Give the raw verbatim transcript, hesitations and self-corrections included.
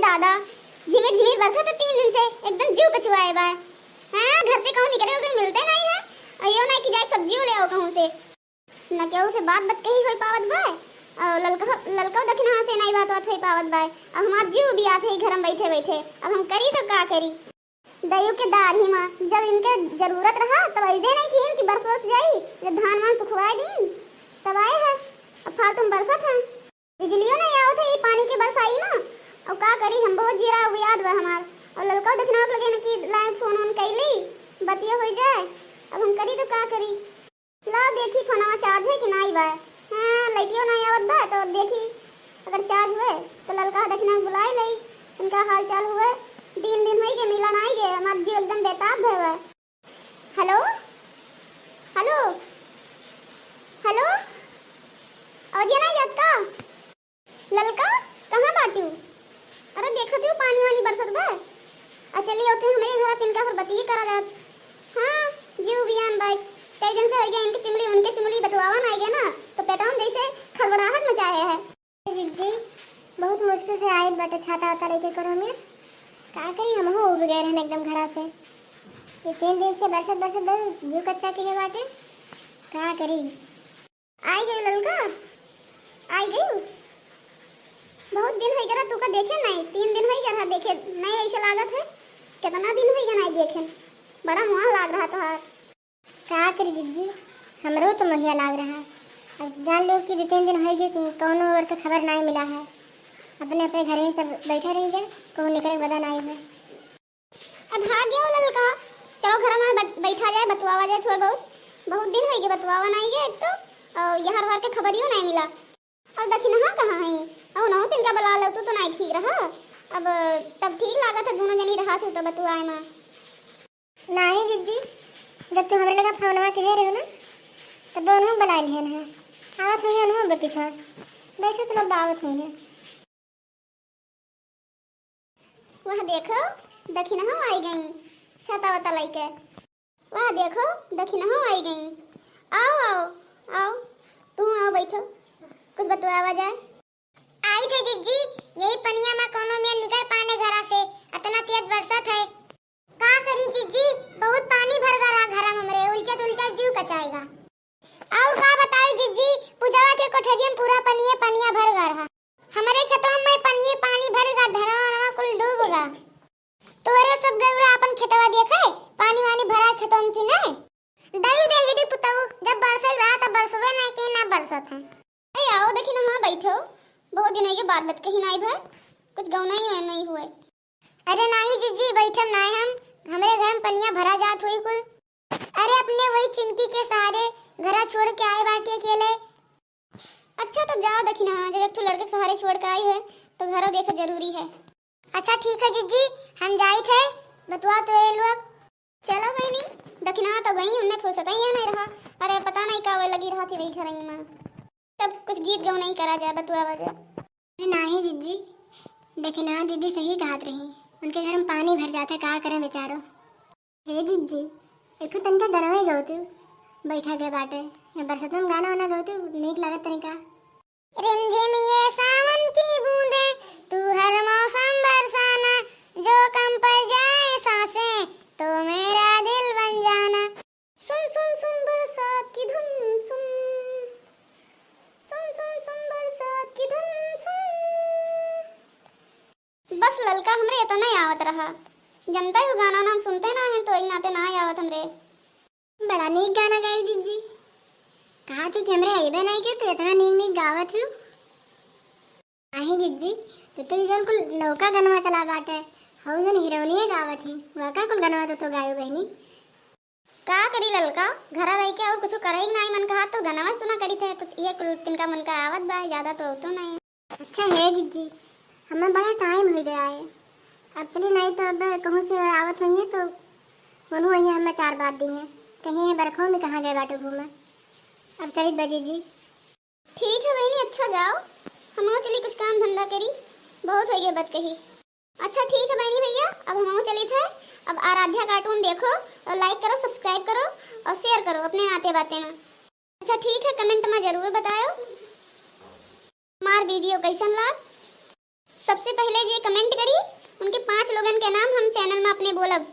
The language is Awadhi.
दादा, झिमिर झिमिर बरसत है तीन दिन से, एकदम जीव कचुआए बा। हाँ, घर से कहूँ निकरे उकरे मिलते नाहीं है, और यो नाहीं कि जाए सब्जियो ले आओ कहूँ से। न केहू से बात बात कही होई पावत बा, और ललका, ललका दखिनहा से नाहीं बात बात होई पावत बा। अब हमार जीव बियात है घर में बैठे बैठे, अब हम करी तो का करी? दयू के दाढ़ी मा जब इनके जरूरत रहा तब अइबे नाहीं किहिन कि बरस बरस जाई, जब धान वान सुखवाए दीन तब आए है। अब फालतू में बरसत है, बिजलियो नाहीं आवत है ई पानी के बरसाई मा। अब का करी हम, बहुत जियरा उबियात बा हमार। और ललका दखिनहा के लगे न कि लाए फोन वोन कैली, बतिया हो जाए, अब हम करी तो का करी? लाओ देखी फोनवा चार्ज है कि नाई बा। हाँ, लाइटियो नाई आवत बा तो देखी अगर चार्ज हुए तो ललका दखिनहा बुलाई लई, उनका हाल चाल हुए। तीन दिन होई गे मिला नाई गे, हमार जीव एकदम बेताब भय बा। हेलो, हेलो, हेलो, अवधिया नाई जात का? ललका, कहाँ बाटू? अरे देखत हूँ पानी वानी बरसत बा। आ चली ओते हमरे घर तिनका पर बतिये करा जात। हाँ, जीव बियान बाई। कई दिन से हो गया इनके चुंगली उनके चुंगली बतुआवा ना आइगे ना, तो पेटवा में जैसे खड़बड़ाहट मचाए है। जिज्जी, बहुत मुश्किल से आए बाटे छाता वाता लेके करो में। का करी हमहू उब गए रहन एकदम घरा से। ये तीन दिन से बरसत बरसत बस जीव कच्चा किहे बाटे। का करी? आई गई ललका, आई गई। बहुत दिन होई गरा तू का देखे नहीं, तीन दिन होई गरा देखे नहीं, ऐसे लागत है कितना दिन होई गरा नहीं देखे। बड़ा मोह लाग रहा तोहार। का करी जिज्जी, हमरो तो मोहिया लाग रहा। अब जान लो कि दो तीन दिन होई गए, कौनो और का खबर नहीं मिला है। अपने अपने घर ही सब बैठे रह गए, कहूँ निकले बदा नहीं है। अब भाग गयो ललका। चलो घर में बै-, बैठा जाए, बतुआवा जाए थोड़ा बहुत। बहुत दिन होई गए बतुआवा नाई गए एक तो, और यार वार के खबरियो नाई मिला। और दखिनहा कहाँ है? और उनहु तिनका बुला लो तू तो नाई ठीक रहा। अब तब ठीक लागत है दोनों जनी रहा थे तो बतुआए माँ। नाई जिज्जी, जब तू हमरे लगा फोनवा के रहे हो ना, तब उनहु बुला लिहन है। आवत हुई उनहु बे पीछा। बैठो तो लोग आवत हुई है। वह देखो, दखिनहा आई गई, छाता वाता लइके। वह देखो, दखिनहा आई गई। आओ, आओ, आओ, तू आओ, बैठो, कुछ बतुआवा जाए। आई थे जिज्जी, यही पनिया में कोनो में निकल पाने घरा से, अतना तेज बरसत है। का करी जिज्जी, बहुत पानी भर गया घरा में हमरे, उलचत उलचत जीव कचाएगा। और का बताई जिज्जी, पूजवा के कोठरिया में पूरा पनिये पनिया भर गया रहा। हमरे खेतवा में पनिये पानी भर गया, धनवा वनवा कुल डूब गया। तोहरे सब गौरा अपन खेतवा देखे, पानी वानी भरा खेतवा में कि नहीं? दई दे दीदी पुतऊ, जब बरसे रहा तब बरसबे नहीं कि ना बरसत है। अरे आओ दखिनहा बैठो, बहुत दिन हो गए बात बात कही नहीं भर, कुछ गौना ही नहीं हुए। अरे नाही जिज्जी, बैठम नाही हम, हमरे घर में पनिया भरा जात हुई कुल। अरे अपने वही चिंकी के सहारे घरा छोड़ के आए बाटी अकेले। अच्छा तब जाओ दखिनहा, जब एक ठो लड़के के सहारे छोड़ के आई है तो घरो देखे जरूरी है। अच्छा ठीक है जिज्जी, हम जाइत है, बतुआ तो ये लोग। चलो बहनी, दखिनहा तो गई, हमने फुर्सत ही नहीं रहा। अरे पता नहीं का वे लगी रहा थी वही घर में। तब कुछ गीत गौनई करा जाए, बतुआ बजा। अरे नाही दीदी, दखिनहा दीदी सही कहत रही, उनके घर में पानी भर जाता, का करें बेचारो। हे दीदी, एक ठो तनका गनवे गौतू, बैठा गए बाटे, या बरसत में गाना वाना गौतू, नीक लागत तनिका। रिमझिम ये सावन की बूंदें, तू हर मौसम बरसाना, जो कम पड़ जाए सांसें, तो मेरा दिल बन जाना। सुन, सुन, सुन बरसात की धुन, सुन। सुन, सुन, सुन बरसात की धुन, सुन। बस ललका, हमरे इतना ही आवत रहा। जनता ही गाना ना हम सुनते ना हैं, तो एक नाते ना ही आवत हमरे। बड़ा नीक गाना गाई जिज्जी। कहा थी कि हमरे अइबे नहीं के, तो इतना नीक नीक गावत हूँ। नाही जिज्जी, तो, तो ये जौन कुल नौका गनवा चला बाटे, हऊ जौन हीरोनिये गावत ही, वका कुल गनवा तो, तो गायो बहनी। का करी ललका, घरा रह के और कुछ करे ही नाई मन कहा, तो गनवा सुना करी थे, तो ये कुल तिनका मन का आवत बा, ज्यादा तो होतो नहीं। अच्छा हे जिज्जी, हमें बड़ा टाइम हो गया है, अब चली नहीं तो अब कहूँ से आवत हुई है तो बोलूँ वही हमें चार बात दी है, कहीं है बरखों में कहाँ गए बाटे घूमे, अब चली बजी जी। ठीक है बहनी, अच्छा जाओ, हम चली कुछ काम धंधा करी, बहुत हो गया बात कही। अच्छा ठीक है बहनी भैया, अब हम चली थे। अब आराध्या कार्टून देखो और like करो, subscribe करो और share करो अपने नाते बातें में। अच्छा ठीक है, comment में जरूर बतायो हमार video कैसन लाग। सबसे पहले जे comment करी बोलब।